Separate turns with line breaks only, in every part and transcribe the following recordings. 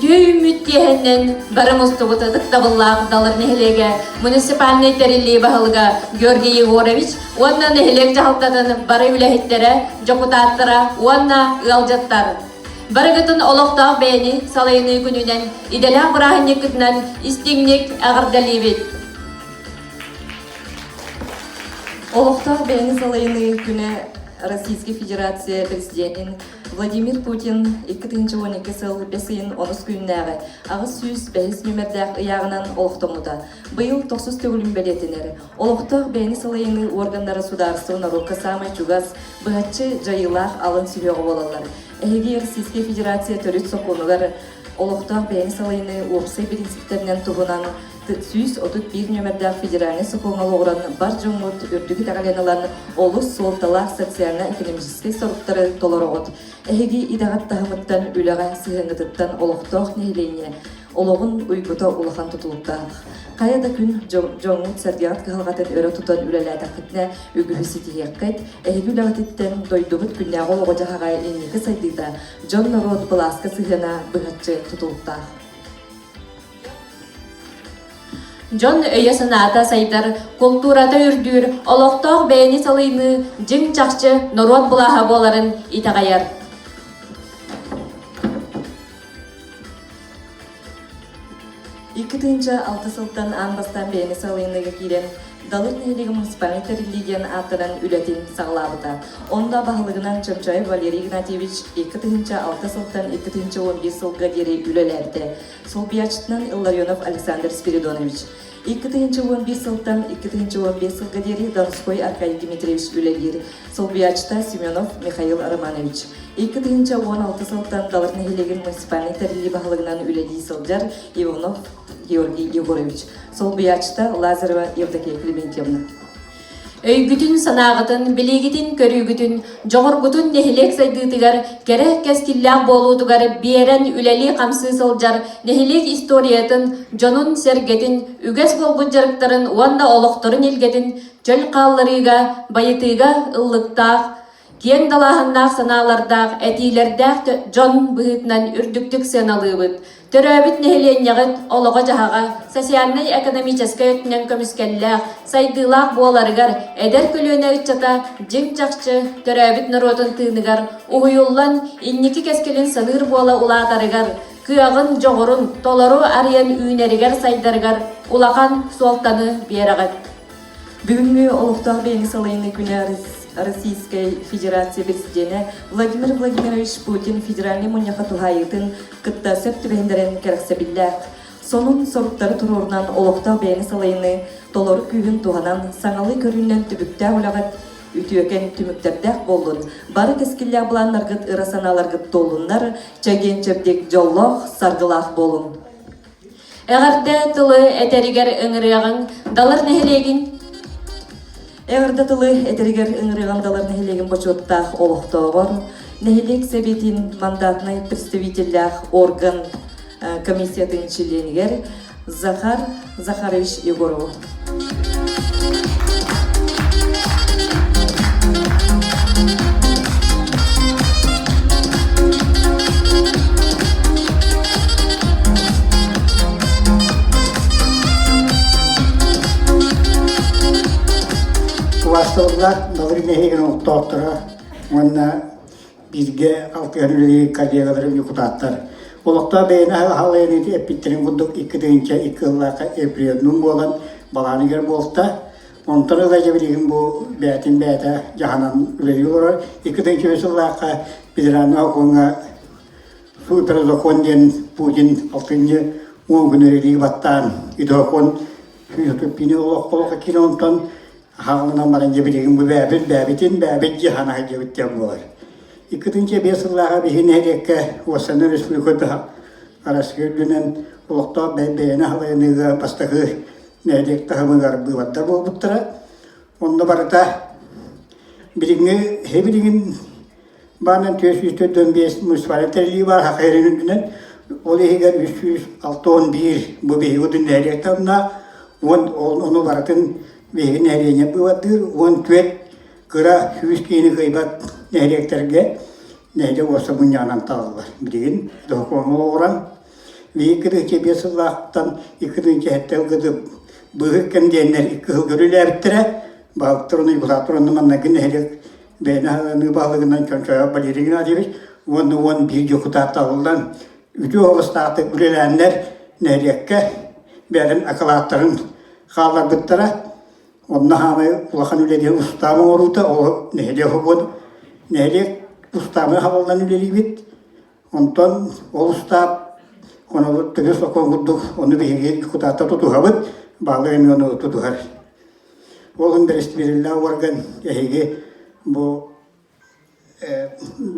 Үтүө үүммүт киэһэннэн бары мустубут ытыктабыллаах Далыр нэһилиэгэ муниципальнай тэриллии баһылыга Георгий Егорович уонна нэһилиэк дьаһалтатын бары үлэһиттэрэ, дьокутааттара уонна ыалдьыттар. Барыгытын олохтоох бэйэни салайыныы күнүнэн, идэлээх бырааһынньыккытынан истиҥник эҕэрдэлиибит!
Олохтоох бэйэни салайыныы күнэ Российскай Федерация Президенин Владимир Путин 2012 сыл бэс ыйын онус күннээҕи 805 нүмердээх ыйааҕынан олохтоммута. Быйыл тохсус төгүлүн бэлиэтэнэр. Олохтоох бэйэни салайыныы органнара судаарыстыба норуокка саамай чугас, быһаччы дьайыылаах алын сүһүөҕэ буолаллар. Эһиги Российскай Федерация төрүт сокуонугар олохтоох бэйэни салайыныы уопсай бириинсиптэринэн туһунан 131 нүөмэрдээх федеральнай сокуоҥҥа олоҕуран бар дьоҥҥут үрдүк итэҕэлин ылан олус суолталаах социально-экономическай соруктары толороҕут. Эһиги идэҕит таһымыттан үлэҕэ сыһыаҥҥытыттан олохтоох нэһилиэнньэ олоҕун уйгута улахан тутулуктаах. Хайа да күн дьоҥҥут-сэргэҕит кыһалҕатын өрө тутан үлэлээтэххитинэ үгүһү ситиһиэххит. Эһиги үлэҕититтэн дойдубут күннээҕи олоҕо-дьаһаҕа инники сайдыыта, дьон-норуот былааска сыһыана быһаччы тутулуктаах.
Дьон өйө-санаата сайдар, култуурата үрдүүр, олохтоох бэйэни салайыныы дьиҥ-чахчы норуот былааһа буоларын итэҕэйэр.
2006 сылтан аан бастаан бэйэни салайыныыга киирэн, Далыр нэһилиэгэ муниципальнай тэриллии диэн ааттанан үлэтин саҕалаабыта. Онно баһылыгынан Чомчоев Валерий Игнатьевич 2006 сылтан 2011 сылга диэри үлэлээбитэ. Солбуйааччытынан Илларионов Александр Спиридонович. 2011 сылтан 2015 сылга диэри Донской Аркадий Дмитриевич үлэлиир. Солбуйааччыта Семенов Михаил Романович. 2016 сылтан Далыр нэһилиэгин муниципальнай тэриллии баһылыгынан үлэлии сылдьар Иванов Георгий Егорович. Солбуйааччыта Лазарева Евдокия Клементьевна.
Өйгүтүн-санааҕытын, билиигитин-көрүүгүтүн, дьоҕургутун нэһилиэк сайдыытыгар, кэрэ кэскиллээх буолуутугар биэрэн үлэлии-хамсыы сылдьар нэһилиэк историятын, дьонун-сэргэтин, үгэс буолбут дьарыктарын уонна олохторун илгэтин чөл хаалларыыга, байытыыга ыллыктаах, Киэҥ далааһыннаах санаалардаах, этиилэрдээх дьон быһыытынан үрдүктүк сыаналыыбыт. Төрөөбүт нэһилиэнньэҕит олоҕо-дьаһаҕа социальнай-экономическай өттүнэн көмүскэллээх, сайдыылаах буоларыгар эдэр көлүөнэ ыччата дьиҥ-чахчы төрөөбүт норуотун тыыныгар уһуйуллан инники кэскилин саныыр буола улаатарыгар, кыаҕын, дьоҕурун толору арыйан үүнэригэр-сайдарыгар улахан суолтаны биэрэҕит.
Бүгүҥҥү олохтоох бэйэни салайыныы күнэ Российскай Федерация Президенэ Владимир Владимирович Путин федеральнай мунньахха туһаайыытын кытта сөп түбэһиннэрэн кэрэхсэбиллээх. Сонун соруктары туруорунан олохтоох бэйэни салайыныы толору күүһүн туһанан саҥалыы көрүүнэн түбүктээх үлэҕит үтүөкэн түмүктэрдээх буоллун, бары кэскиллээх былааннаргыт ыра санааларгыт туоллуннар, чэгиэн-чэбдик, дьоллоох, саргылаах буолуҥ!
Эҕэрдэ тылы этэригэр ыҥырыаҕыҥ Далыр нэһилиэгин
Эҕэрдэ тылы этэригэр ыҥырыаҕын Далыр нэһилиэгин бочуоттаах олохтооҕор, нэһилиэк сэбиэтин мандатнай представителлээх орган комиссиятын чилиэнигэр Захар Захарович Егорову.
Убаастабыллаах Далыр нэһилиэгин олохтоохторо уонна бииргэ алтыһан үлэлиир коллегаларым дьокутааттар олохтоох бэйэни аһалайан эппиттэрин курдук 2002 сыллаахха референдум буолан балааныгар буолта. Онтон ыла дьэ билигин бу бэйэтин бэйэтэ дьаһанан үлэлии олорор. 2003 сыллаахха федеральнай сокуоҥҥа суперзакон диэн Путин алтынньы уон күн үлэлии баттаан идокон киини олох олох киин онтон хаалынан баран дьэ билигин бу бэйэбит бэйэбитин бэйэбит дьаһана сылдьабыт диэн буолар. 2005 сыллааҕы биһиги нэһилиэккэ уопсайынан республика Арассыыйа үрдүнэн олохтоох бэйэни халайыныыга бастакы нэһилиэк таһымыгар быыбардар буолбуттара. Онно барыта билиҥҥи билигин баанан 445 муниципальнай тэриллии баар Саха сирин үрдүнэн ол иһигэр 361 бу биһиги удун нэһилиэк таһымнаах уон ону барытын биһиги нэһилиэнньэ быыбардыыр 14 кыра сүүс киһини кыайбат нэһилиэктэргэ нэһилиэк уопсай мунньаҕынан талаллар. Билигин докумуоҥҥа олоҕуран. Биир кырыыча биэс сыллаахтан икки тыһыынча сэттэ сылга быыһык кэм диэннэр икки сылга үлэлээбиттэрэ. Баһылыктар уонна дьокутааттар онно маннайгы нэһилиэк бэйэни аһылыныы баһылыгынан Чончоев Валерий Геннадьевич уонна 11 дьокутаат талыллан үтүө олустаахтык үлэлээннэр нэһилиэккэ бэйэлэрин акылааттарын хаалларбыттара. Онно хаамай улахан үлэ диэн устаам оҥоруута, ол нэһилиэк уһугун нэһилиэк устаамы хабыллан үлэлиибит. Онтон ол устаап ону төһө сокуон курдук ону биһиги дьокутааттар тутуһабыт, бааллар эмиэ ону тутуһар. Ол иһин бэрэстэбиитэллээх уорган эһиги бу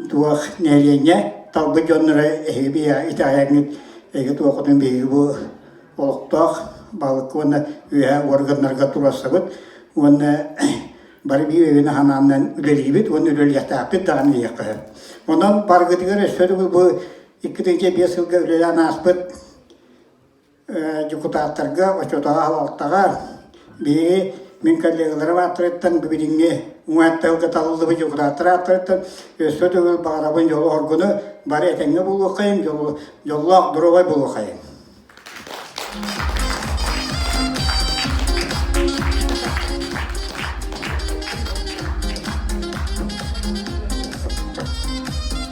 туох нэһилиэнньэ талбыт дьонноро эһиги итэҕэйэҥҥит эһиги туоххутун биһиги бу олохтоох баһылыкка уонна үөһээ уорганнарга туруорсабыт уонна бары биир өйүн аһанааннан үлэлиибит уонна үлэлиэхтээхпит даҕаны диэххэ сөп. Онон барыгытыгар өссө бу 2005 сылга үлэлээн ааспыт дьокутааттарга, оччотооҕу аһылалтаҕа биһиги мин коллегаларым ааттарыттан билиҥҥи уҥа тылга талыллыбыт дьокутааттар ааттарыттан өссө төгүл баҕарабын дьолу-соргуну бары этэҥҥэ буолуоххайын, дьоллоох доруобай буолуоххайын.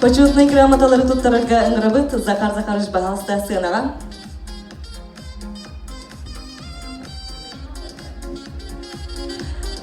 Почетнай грамоталары туттарарга ыҥырабыт Захар Захарович баһаалыста сыанаҕа.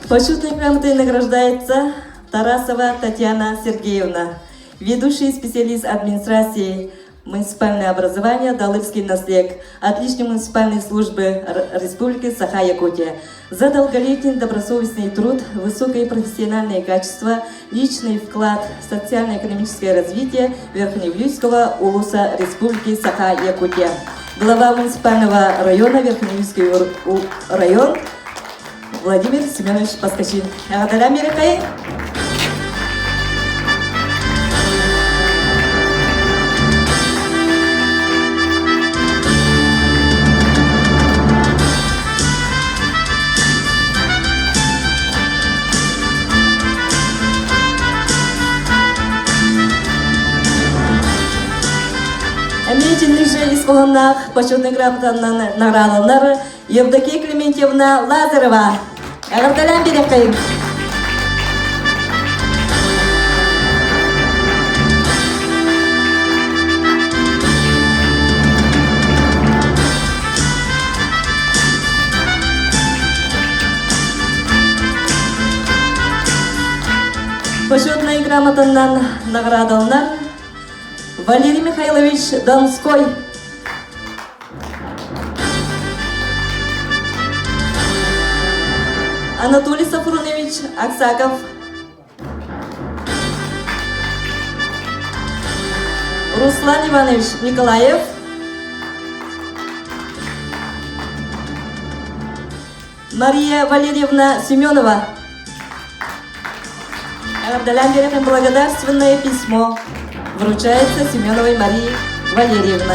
Почетной грамотой награждается Тарасова Татьяна Сергеевна, ведущий специалист администрации муниципальное образование Далыбский наслег, отличник муниципальной службы Республики Саха-Якутия. За долголетний добросовестный труд, высокое профессиональное качество, личный вклад в социально-экономическое развитие Верхневилюйского улуса Республики Саха-Якутия. Глава муниципального района Верхневилюйский район Владимир Семенович Паскачин. Эҕэрдэлээн биэрэпэй! Эмиэ итинник ис хоһоонноох почетный грамотанан наградаланар Евдокия Клементьевна Лазарева. Эҕэрдэлээн биэриэххэйиҥ! Почетная грамотаннан наградаланар Валерий Михайлович Донской. Анатолий Сафронович Аксаков. Руслан Иванович Николаев. Мария Валерьевна Семенова. Эҕэрдэлээн биэрэн благодарственное письмо вручается Семеновой Марии Валерьевне.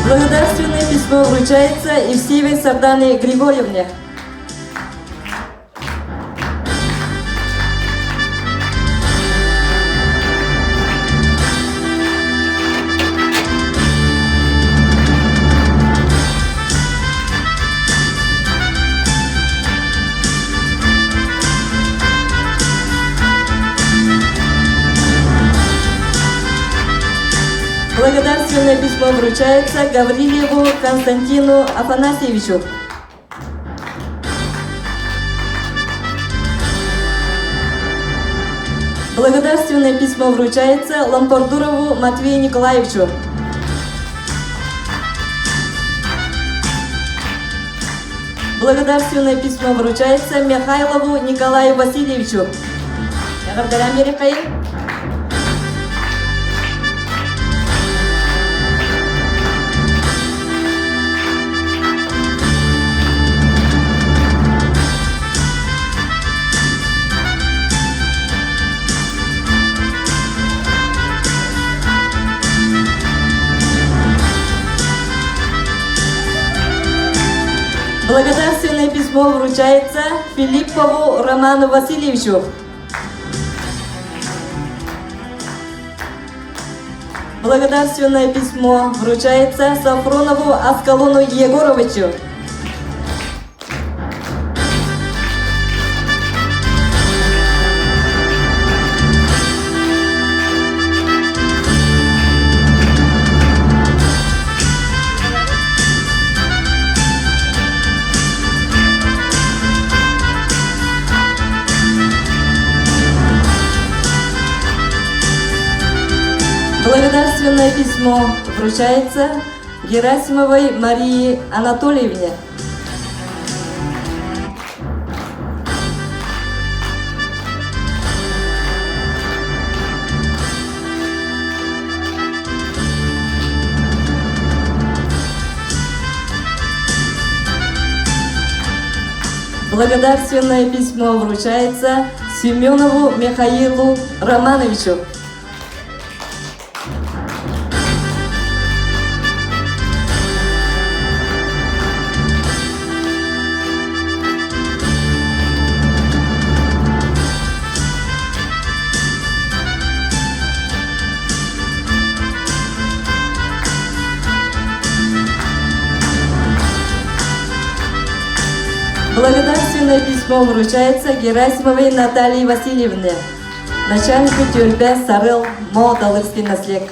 Благодарственное письмо вручается Евсеевой Сардане Григорьевне. Благодарственное письмо вручается Гаврилеву Константину Афанасьевичу. Благодарственное письмо вручается Лампардурову Матвею Николаевичу. Благодарственное письмо вручается Михайлову Николаю Васильевичу. Эҕэрдэлээн биэриэххэйиҥ. Благодарственное письмо вручается Филиппову Роману Васильевичу. Благодарственное письмо вручается Сафронову Аскалону Егоровичу. Благодарственное письмо вручается Герасимовой Марии Анатольевне. Благодарственное письмо вручается Семенову Михаилу Романовичу. Благодарственное письмо вручается Герасимовой Наталье Васильевне, начальнику тюрьмы Сарыл Мо Далырский наслег.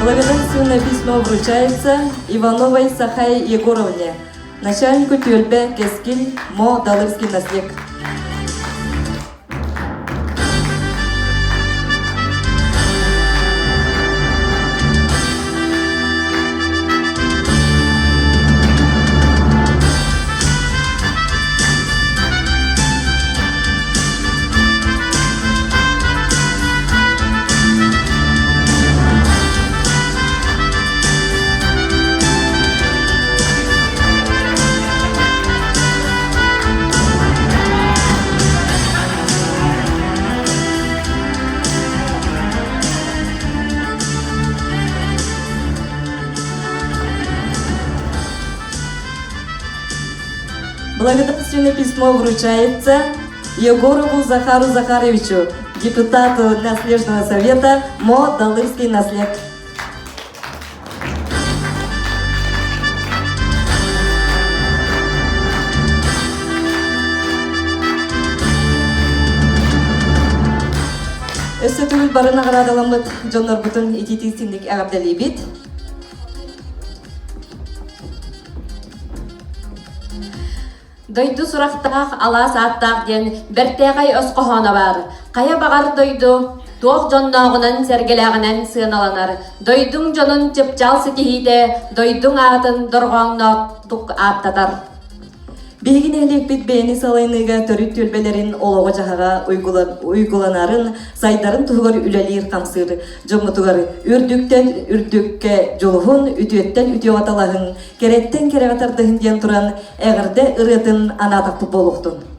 Благодарственное письмо вручается Ивановой Сахае Егоровне, начальнику Тюльбе Кескиль Мо Далырский наслег. Благодарственное письмо вручается Егорову Захару Захаровичу, депутату Наследного совета МО «Далырский наслед». Өссө төгүл бары наҕараадаламмыт дьоннорбутун итиитик-синник эҕэрдэлиибит.
Дойду сурахтаах, алаас ааттаах диэн бэртээхэй өс хоһооно баар. Хайа баҕар дойду туох дьоннооҕунан сэргэлээҕинэн сыаналанар. Дойдуҥ дьонун чыпчаал ситиһиитэ дойдуҥ аатын дорҕооҥноохтук ааттатар.
Биһиги нэһилиэкпит бэйэни салайыныыга төрүт түөлбэлэрин олоҕо-дьаһаҕа уйгуланарын, сайдарын туһугар үлэлиир-хамсыыр дьоммутугар үрдүктэн үрдүккэ дьулуһун, үтүөттэн үтүөҕэ талаһын, кэрэттэн кэрэҕэ тардыһын диэн туран эҕэрдэ ырыатын анаатахпыт буолуохтун.